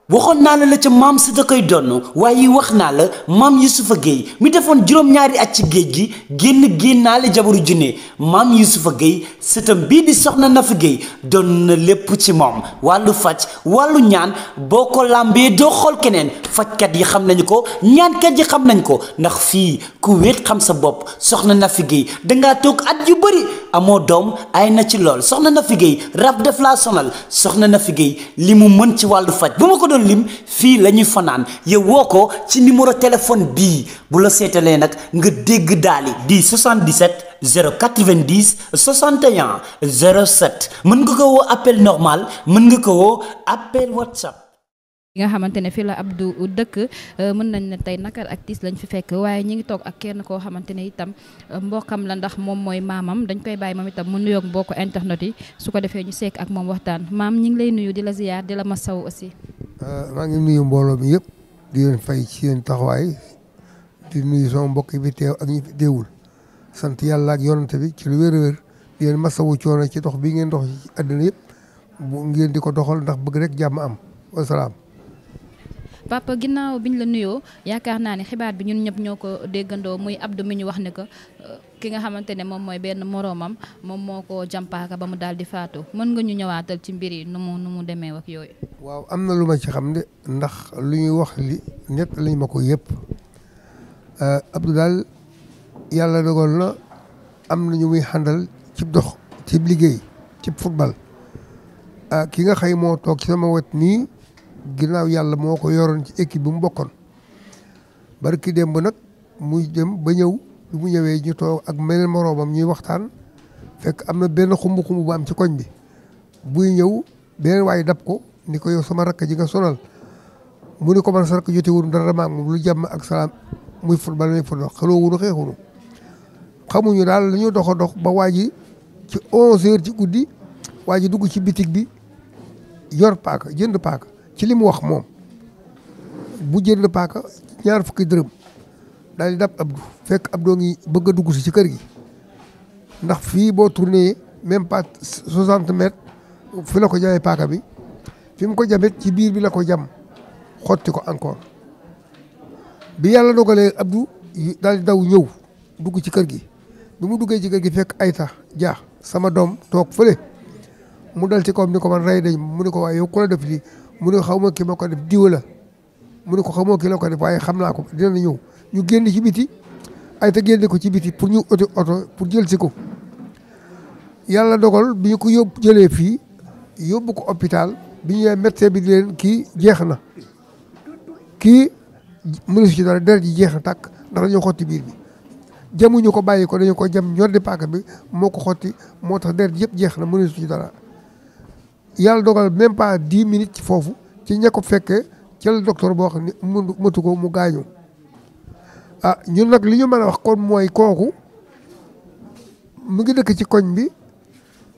waxoon naa la ca maam si da koy donn waaye wax naa la maam Yusufa Gueye mi defoon juróom-ñaari at ci géej gi génnaale jabaru junne maam Yusufa Gueye sëtam bii di soxna Nafi Gueye doon na lépp ci moom wàllu faj wàllu ñaan boo ko làmbee doo xool keneen fajkat yi xam nañu ko ñaankat yi xam nañ ko ndax fii ku wéet xam sa bopp soxna Nafi Gueye dangaa toog at yu bëri amoo doom ay na ci lool soxna Nafi Gueye rab def laa sonal soxna Nafi Gueye li mu mën ci wàllu faj bu ma ko doon lim fii la ñuy fanaan yow woo ko ci numéro téléphone bii bu la seetalee nag nga dégg daali di 77 090 61 07 mën nga ko woo appel normal mën nga ko woo appel WhatsApp. yi nga xamante ne fii la Abdou dëkk mën nañ ne tey nakar ak tiis lañ fi fekk waaye ñi ngi toog ak kenn koo xamante ne itam mbokkam la ndax moom mooy maamam dañ koy bàyyi moom itam mu nuyoog mbokku internet yi su ko defee ñu sekk ak moom waxtaan maam ñi ngi lay nuyu di la ziyaar di la masaw aussi. maa ngi nuyu mbooloo mi yëpp di leen fay ci seen taxawaay di nuyu sama mbokk yi fi teew ak ñi fi teewul sant yàlla ak yonante bi ci lu wér-wér di leen masawu coono ci dox bi ngeen dox ci àddina yëpp bu ngeen di ko doxal ndax bëgg rek jàmm am wasalaam. papa ginnaaw biñ la nuyoo yaakaar naa ne xibaar bi ñun ñëpp ñoo ko déggandoo muy Abdou mi ñu wax ne que ki nga xamante ne moom mooy benn moroomam moom moo ko jàmpaaka ba mu daal di faatu mën nga ñu ñëwaatal ci mbir yi nu mu demee ak yooyu. waaw am na lu ma ci xam de ndax lu ñuy wax li ñett lañ ma ko yëpp Abdou daal yàlla dogal na am na ñu muy xàndal ci dox ci liggéey ci football ki nga xëy moo toog ci sama wet nii. ginnaaw yàlla moo ko yoroon ci équipe bi mu bokkoon barki démb nag muy dem ba ñëw bi mu ñëwee ñu toog ak meneen moroomam ñuy waxtaan fekk am na benn xumb-xumb bu am ci koñ bi buy ñëw beneen waaye dab ko ni ko yow sama rakk ji nga sonal mu ni ko man sa rakk jotewul dara maag moom lu jàmm ak salaam muy football muy football xeloo wunu xeexunu xamuñu daal la ñu dox a dox ba waa ji ci 11h ci guddi waa ji dugg ci bitig bi yor paaka jënd paaka ci li mu wax moom bu jënd paaka ñaar fukki dërëm daal di dab Abdou fekk Abdou ngi bëgg a dugg si ci kër gi ndax fii boo tourné même pas 60 mètres fi la ko jamee paaka bi fi mu ko jamet ci biir bi la ko jam xotti ko encore bi yàlla dogalee Abdou daal di daw ñëw dugg ci kër gi bi mu duggee ci kër gi fekk Ayta Dia sama doom toog fële mu dal ci kawam ni ko man rey dañ mu ne ko waaye yow ku la def lii mu ne xaw ma ki ma ko def diw la mu ne ko xaw ma ki la ko def waaye xam naa ko dina ñëw ñu génn ci biti ay te génne ko ci biti pour ñu oto pour jël si ko yàlla dogal bi ñu ko yóbbu jëlee fii yóbbu ko hôpital bi ñu nee médecin bi di leen kii jeex na kii mënu ci dara deret ji jeex na tàkk ndax dañoo xotti biir bi jamuñu ko bàyyi ko dañu ko jam ñor di paaka bi moo ko xotti moo tax deret yëpp jeex na mënu ci dara yàlla dogal même pas 10 minutes ci foofu ci ña ko fekkee ci la docteur boo xam ne mëtu ko mu gaañu ñun nag li ñu mën a wax kon mooy kooku mu ngi dëkk ci koñ bi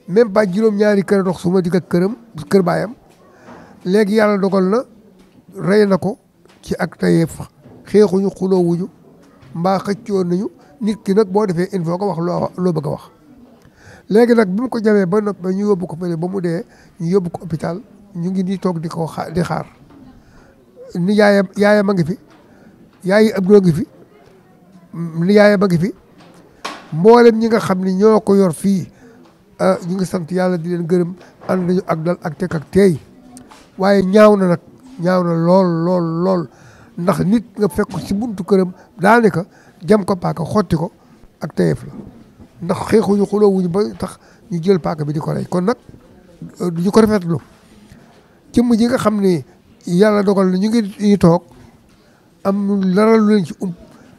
même pas juróom-ñaari kër dox su ma digg ak kër baayam léegi yàlla dogal na rey na ko ci ak tayeef xeexuñu xuloowuñu mbaa xëccoon nañu nit ki nag boo defee il faut nga wax loo bëgg a wax léegi nag bi mu ko jamee ba nopp ñu yóbbu ko fële ba mu dee ñu yóbbu ko hôpital ñu ngi nii toog di ko di xaar ni yaayam a ngi fi yaayi Abdou ngi fi ni yaayam a ngi fi mboolem ñi nga xam ni ñoo ko yor fii ñu ngi sant yàlla di leen gërëm ànd nañu ak dal ak tek ak teey waaye ñaaw na nag ñaaw na lool ndax nit nga fekk ci buntu këram daanaka jam ko paaka xotti ko ak teyeef la ndax xeexuñu xuloowuñu ba tax ñu jël paaka bi di ko rey kon nag du ñu ko rafetlu jëmm ji nga xam ne yàlla dogal na ñu ngi toog am dara lu leen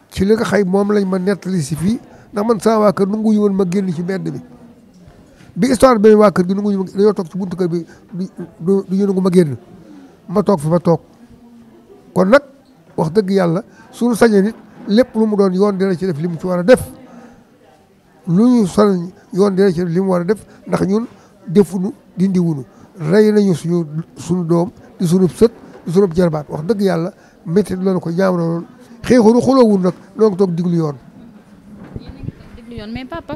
ci li nga xay moom lañ ma nettali si fii ndax man sama waa kër nanguñu woon ma génn ci mbedd bi histoire bi waa kër gi nanguñu dañoo toog ci buntu kër bi du ñu nangu ma génn ma toog fi ma toog kon nag wax dëgg yàlla suñu sañee nit lépp lu mu doon yoon dina ci def li mu ci war a def lu ñu sonal yoon dina ci li mu war a def ndax ñun defuñu dindiwuñu rey nañu suñu doom di suñu sët di suñu jarbaat wax dëgg yàlla métti loolu ko ñaaw na loolu xeexuñu xuloowul nag noo ngi toog diglu yoon. yoon mais papa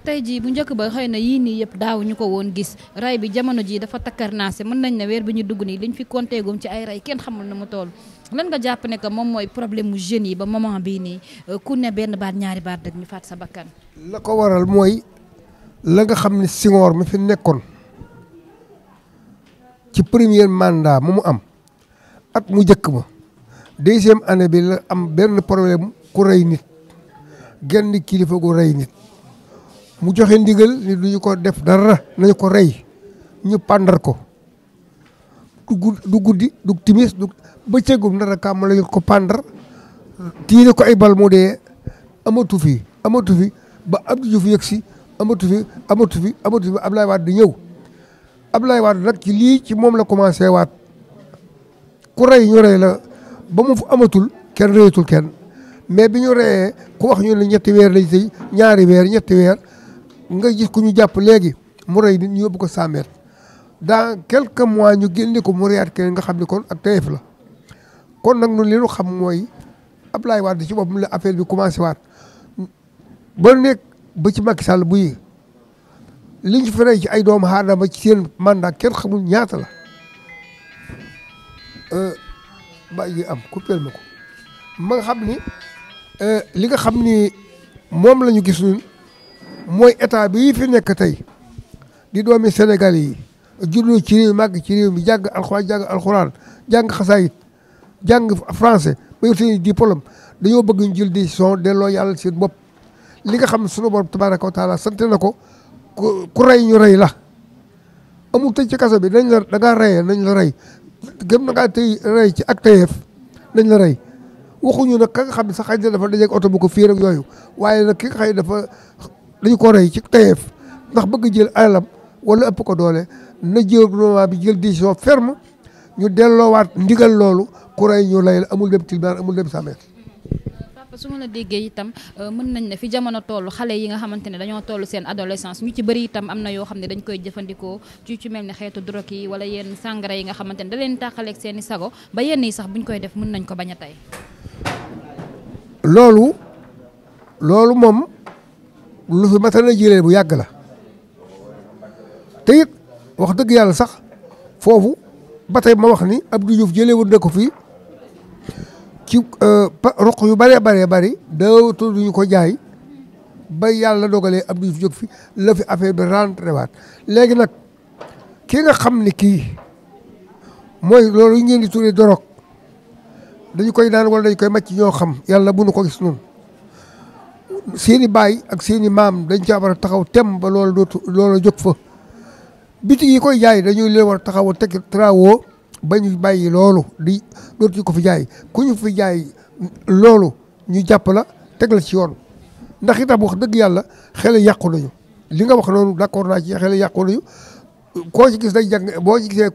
tey jii bu njëkk ba xëy na yii nii yëpp daaw ñu ko woon gis ray bi jamono ji dafa takkarnaase mën nañ ne weer bi ñu dugg nii liñ fi compté gum ci ay ray kenn xamul na mu toll lan nga jàpp ne que moom mooy problème mu jeunes yi ba moment bii nii ku ne benn baat ñaari baat rek ñu faat sa bakkan. la ko waral mooy la nga xam ne Senghor mi fi nekkoon ci premier mandat mu am at mu njëkk ma deuxième année bi la am benn problème ku rey nit genn kilifa gu rey nit mu joxe ndigal ni duñu ko def dara nañu ko rey ñu pàndar ko du guddi du timis du bëccëgum nar a kàmm lañu ko pàndar tiire ko ay bal mu dee amatu fi ba Abdou Diouf yëg si amatu fi Abdoulaye Wade di ñëw Abdoulaye Wade nag ci lii ci moom la commencé waat ku rey ñu rey la ba mu amatul kenn reyatul kenn mais bi ñu reyee ku wax ñu ne ñetti weer lañ tëj ñaari weer ñetti weer nga gis ku ñu jàpp léegi mu rey nit ñu yóbbu ko 100 mètres dans quelques mois ñu génne ko mu reyaat kenn nga xam ne kon ak tayef la kon nag ñun li ñu xam mooy Abdoulaye Wade ci boppam la affaire bi commencé waat ba nekk ba ci Macky Sall buy liñ fi rey ci ay doomu aadama ci seen mandat kenn xamul ñaata la bàyyi am coupeel ma ko ma nga xam ni li nga xam ni moom la ñu gis ñun mooy état bi fi nekk tey di doomi Sénégal yi juddoo ci réew màgg ci réew mi jàng alxuraan jàng xasaayit jàng français ba yor seen diplôme dañoo bëgg ñu jël décision delloo yàlla seen bopp li nga xam ne sunu borom tabaraka wa taala sant na ko ku rey ñu rey la amul tëj ci kaso bi dañ la da ngaa reyee nañ la rey gëm na ngaa tey rey ci ak tayeef nañ la rey waxuñu nag ka nga xam ne sax xëy na dafa dajeeg oto bu ko fiir ak yooyu waaye nag ki nga xëy dafa dañu ko rey ci tayeef ndax bëgg jël alalam wala ëpp ko doole na jël gouvernement bi jël décision ferme ñu delloowaat ndigal loolu ku rey ñu lay la amul dem tribunal amul dem sameet. papa su ma la déggee itam mën nañ ne fi jamono toll xale yi nga xamante ne dañoo toll seen adolescence ñu ci bëri itam am na yoo xam ne dañ koy jëfandikoo ci mel ni xeetu drogue yi wala yenn sangara yi nga xamante ne da leen tàqaleeg seen i sago ba yenn yi sax buñ koy def mën nañ ko bañ a tey. loolu moom lu fi mata na jëlee bu yàgg la te it wax dëgg yàlla sax foofu ba tey ma wax ni Abdou Diouf jëlee woon na ko fii ci roq yu bëree bëri dawatu duñu ko jaay ba yàlla dogalee Abdou Diouf jóg fi la fi affaire bi rentré waat léegi nag ki nga xam ni kii mooy loolu yu ngeen di tuddee dorog dañu koy naan wala dañu koy màcc ñoo xam yàlla bu nu ko gis noonu seeni baay ak seeni maam dañ caa war a taxaw tem ba loolu jóg fa bitig yi koy jaay dañuy leen war a taxaw teg travaux ba ñu bàyyi loolu di dootuñu ko fi jaay ku ñu fi jaay loolu ñu jàpp la teg la ci yoon ndax itam wax dëgg yàlla xel yàqu nañu li nga wax noonu d'accord naa ci xel yàqu nañu koo ci gis day jàng boo ci gisee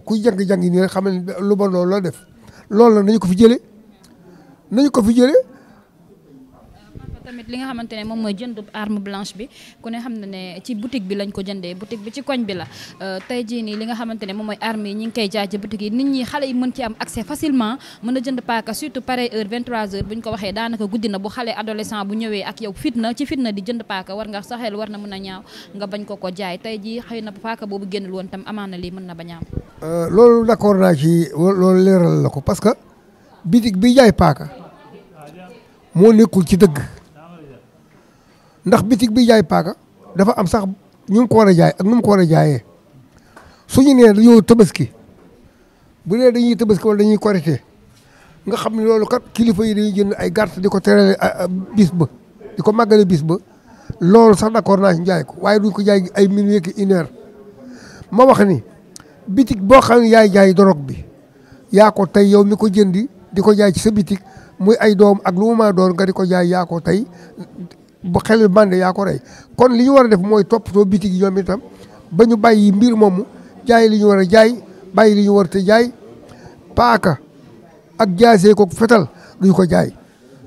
kuy jàng nii rek xam ne lu bon loolu la def loolu nag nañu ko fi jëlee tamit li nga xamante ne moom mooy jënd arme blanche bi ku ne xam na ne ci boutique bi lañ ko jëndee boutique bi ci koñ bi la tey jii nii li nga xamante ne moom mooy arme yi ñi ngi koy jaay ci boutique yi nit ñi xale yi mën ci am accès facilement mën a jënd paaka surtout pareille heure 23h bu ñu ko waxee daanaka guddi na bu xale adolescent bu ñëwee ak yow fitna di jënd paaka war nga sa xel war na mën a ñaaw nga bañ ko jaay tey jii xëy na paaka boobu génnul woon tam amaana lii mën na ba ñaaw loolu d'accord naa ci loolu leeral la ko parce que boutique bi jaay paaka moo nekkul ci dëgg ndax bitig bi jaay paaka dafa am sax ñu ngi ko war a jaay ak nu mu ko war a jaayee suñu nee dañoo tabaski bu dee dañuy tabaski wala dañuy korité nga xam ne loolu kat kilifa yi dañuy jënd ay gàtt di ko terale bis ba di ko màggale bis ba loolu sax d'accord naa ci jaay ko waaye duñ ko jaay ay minuit ki une heure ma wax ni bitig boo xam ne yaay jaay dorog bi yaa ko tey yow mi ko jëndi di ko jaay ci sa bitig muy ay doom ak lu mu maa doon nga di ko jaay yaa ko tey bu xel bande yaa ko rey kon li ñu war a def mooy toppatoo bitig yi ñoom itam ba ñu bàyyi mbir moomu jaay li ñu war a jaay bàyyi li ñu war te jaay paaka ak jaasee ko fetal duñu ko jaay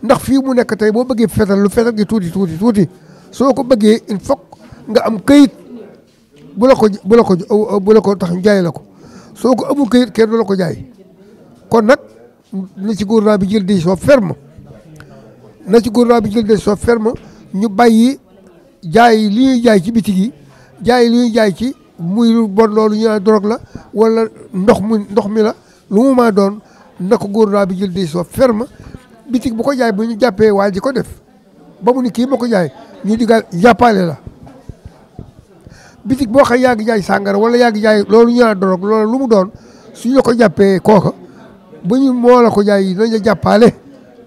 ndax fii mu nekk tey boo bëggee fetal lu fetal gi tuuti soo ko bëggee il faut nga am këyit bu la ko tax ñu jaay la ko soo ko amul këyit kenn du la ko jaay kon nag na ci gouvernement bi jël décision ferme ñu bàyyi jaay li ñuy jaay ci bitig yi jaay li ñuy jaay ci muy lu bon loolu ñu naan drogue la wala ndox mi la lu mu maa doon na ko gouvernement bi jël décision ferme bitig bu ko jaay bu ñu jàppee waa ji ko def ba mu ni kii ma ko jaay ñu digal jàppale la bitig boo xam yaa ngi jaay sàngara wala yaa ngi jaay loolu ñu naan drogue loolu lu mu doon suñu la ko jàppee kooka ba ñu moo la ko jaay yi nañ la jàppale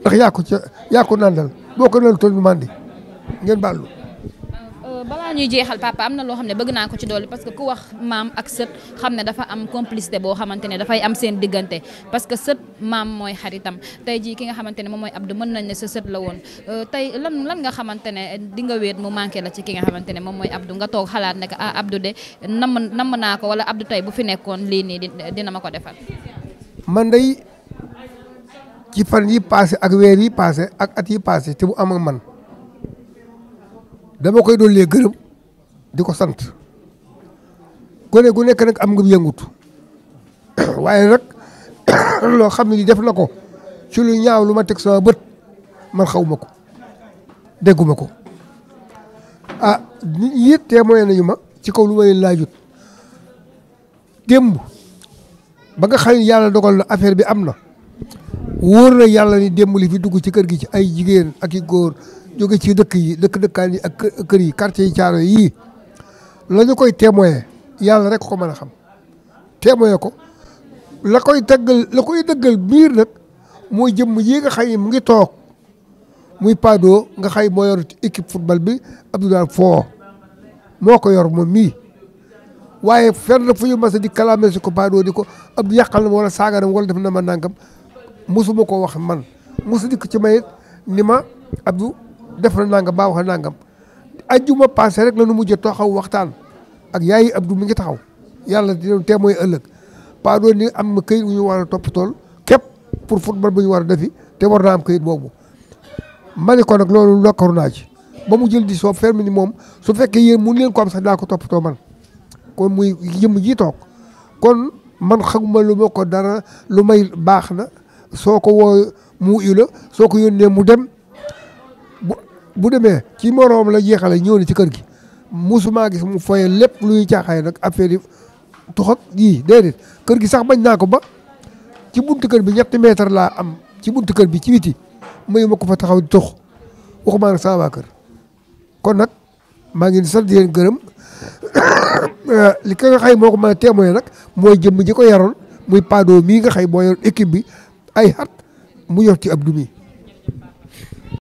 ndax yaa ko nandal boo ko nal tool bi mandi ngeen bàllu balaa ñuy jeexal papa am na loo xam ne bëgg naa ko ci dolli parce que ku wax maam ak sët xam ne dafa am complicité boo xamante ne dafay am seen diggante parce que sët maam mooy xaritam tey jii ki nga xamante ne moom mooy Abdou mën nañ ne sa sët la woon tey lan nga xamante ne di nga wéet mu manqué la ci ki nga xamante ne moom mooy Abdou nga toog xalaat ne que Abdou de namm naa ko wala Abdou tey bu fi nekkoon lii nii dina ma ko defal. man day ci fan yi passé ak weer yi passé ak at yi passé te bu am ak man dama koy dollee gërëm di ko sant gone gu nekk nag am nga yëngut waaye nag loo xam ne li def na ko ci lu ñaaw lu ma teg sama bët man xaw ma ko dégguma ko nit ñi it témoin nañu ma ci kaw lu ma leen laajut démb ba nga xam ne yàlla dogal na affaire bi am na wóor na yàlla ni démb li fi dugg ci kër gi ci ay jigéen ak i góor jóge ci dëkkaan yi ak kër yi quartier yi caaro yii la ñu koy témoin yàlla rek ko mën a xam témoin ko la koy dëggal biir nag mooy jëmm yi nga xay mu ngi toog muy Pado nga xay moo yor équipe football bi Abdoulaye Foo moo ko yor moom mii waaye fenn fu ñu mas a di kalaame si ko Pado di ko Abdou yàqal na ma wala saaga na ma wala def na ma nangam mosuma ko wax man mosu dikk ci mayit ni ma Abdou def na nangam baa wax na nangam ajjuma passé rek la nu mujj taxaw waxtaan ak yaayi Abdou mi ngi taxaw yàlla dina témoin ëllëg Pado ni am na këyit bu ñu war a topp tool képp pour football bu ñu war a defi te war naa am këyit boobu ma ne ko nag loolu lokkaru naa ci ba mu jël di soo ferme ni moom su fekkee yéen mun leen ko am sax daa ko toppatoo man kon muy jëmm ji toog kon man xamuma lu ma ko dara lu may baax na soo ko woo mu uyu la soo ko yónnee mu dem bu demee ci moroom la jeexale ñëw na ci kër gi musuma gis mu foye lépp luy caaxaay nag affaire yi tuxat yii déedéet kër gi sax bañ naa ko ba ci buntu kër bi 3 mètre laa am ci buntu kër bi ci witi mayu ma ko fa taxaw di tux waxuma nag sama waa kër kon nag maa ngi sant di leen gërëm li ka nga xay moo ko mën a témoin nag mooy jëmm ji ko yaroon muy Pado mii nga xay moo yor équipe bi ay at mu yor ci Abdou mi